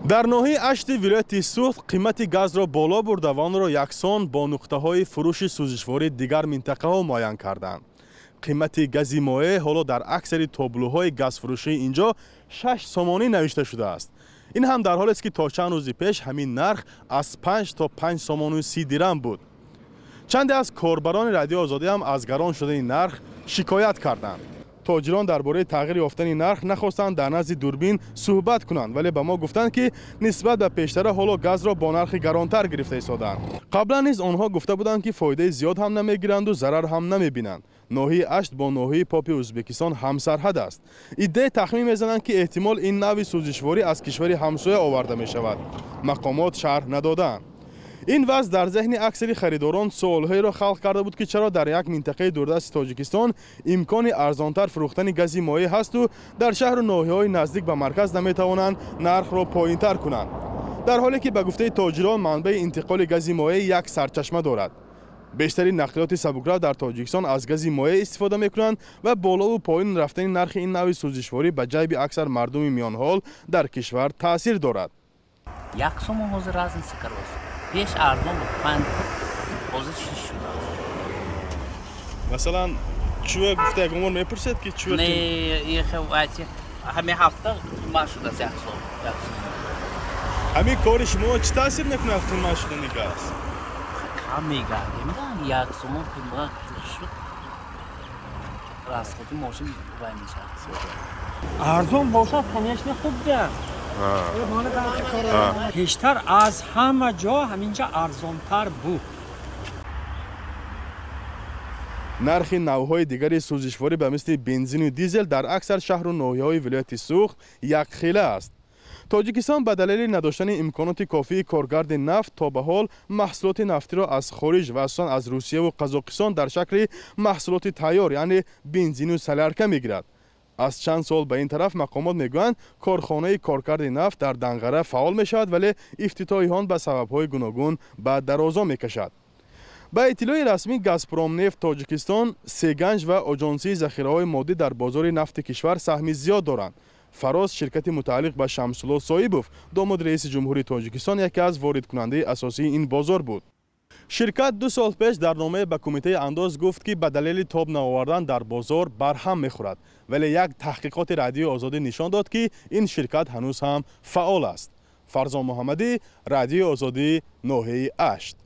Дар ноҳияи Ашти вилояти Суғд қимати газро боло бурда ва онро яксон бо нуқтаҳои фурӯши сӯзишвории дигар минтақаҳо муайян карданд. Қимати гази моеъ ҳоло дар аксари тоблуҳои газфурӯшии инҷо 6 сомонӣ навишта шудааст. Ин ҳам дар ҳолест, ки то чанд рӯзи пеш ҳамин нарх аз 5 то 5 сомону 30 дирам буд. Чанде аз корбарони Радиои Озодӣ ҳам аз гарон шудани нарх шикоят карданд. Тоҷирон дар бораи тағйир ёфтани нарх нахостанд дар назди дурбин суҳбат кунанд, вале ба мо гуфтанд, ки нисбат ба пештара ҳоло газро бо нархи гаронтар гирифта истодаанд. Қаблан низ онҳо гуфта буданд, ки фоидаи зиёд ҳам намегиранду зарар ҳам намебинанд. Ноҳияи Ашт бо ноҳияи Попи Ӯзбекистон ҳамсарҳад аст. Иддае тахмин мезананд, ки эҳтимол ин навъи сӯзишворӣ аз кишвари ҳамсоя оварда мешавад. Мақомот шарҳ надодаанд. Ин вазъ дар зеҳни аксари харидорон суолҳоеро халқ карда буд, ки чаро дар як минтақаи дурдасти Тоҷикистон имкони арзонтар фурӯхтани гази моеъ ҳасту дар шаҳру ноҳияҳои наздик ба марказ наметавонанд нархро поинтар кунанд. Дар ҳоле ки ба гуфтаи тоҷирон манбаи интиқоли гази моеъ як сарчашма дорад. Бештари нақлиёти сабукрав дар Тоҷикистон аз гази моеъ истифода мекунанд ва болову поин рафтани нархи ин навъи сӯзишворӣ ба ҷайби аксар мардуми миёнҳол дар кишвар таъсир дорад. 1 сомон ҳозир разница кардааст. Пеш арзон буд, 5 буд, ҳозир 6 шудааст. Масалан, чӯя гуфта ягон бор мепурсед, ки чӯя? Не, ҳамин ҳафта қимат шудааст 1 сом. Ҳамин кори шумо чӣ таъсир мекунад қимат шудани газ? Кам мегардем, 1 сомон қимат шуд, расходи мошин вай мешавад. Арзон бошад, конечно, хуб аст. Пештар аз ҳама ҷо ҳаминҷа арзонтар буд. Нархи навъҳои дигари сӯзишворӣ ба мисли бензину дизел дар аксар шаҳру ноҳияҳои вилояти Суғд якхела аст. Тоҷикистон ба далели надоштани имконоти кофии коргарди нафт то ба ҳол маҳсулоти нафтиро аз хориҷ ва асосан аз Русияву Қазоқистон дар шакли маҳсулоти тайёр, яъне бензину солярка мегирад. Аз чанд сол ба ин тараф мақомот мегӯянд, корхонаи коркарди нафт дар Данғара фаъол мешавад, вале ифтитоҳи он ба сабабҳои гуногун ба дарозо мекашад. Ба иттилои расмӣ Газпромнефт Тоҷикистон, Сеганҷ ва Оҷонсии захираҳои моддӣ дар бозори нафти кишвар саҳми зиёд доранд. Фароз, ширкати мутааллиқ ба Шамсулло Соибов, домоди раиси ҷумҳурии Тоҷикистон, яке аз воридкунандаи асосии ин бозор буд. Ширкат 2 сол пеш дар номае ба кумитаи андоз гуфт, ки ба далели тоб наовардан дар бозор барҳам мехӯрад, вале як таҳқиқоти Радиои Озодӣ нишон дод, ки ин ширкат ҳанӯз ҳам фаъол аст. Фарзон Муҳаммадӣ, Радиои Озодӣ, ноҳияи Ашт.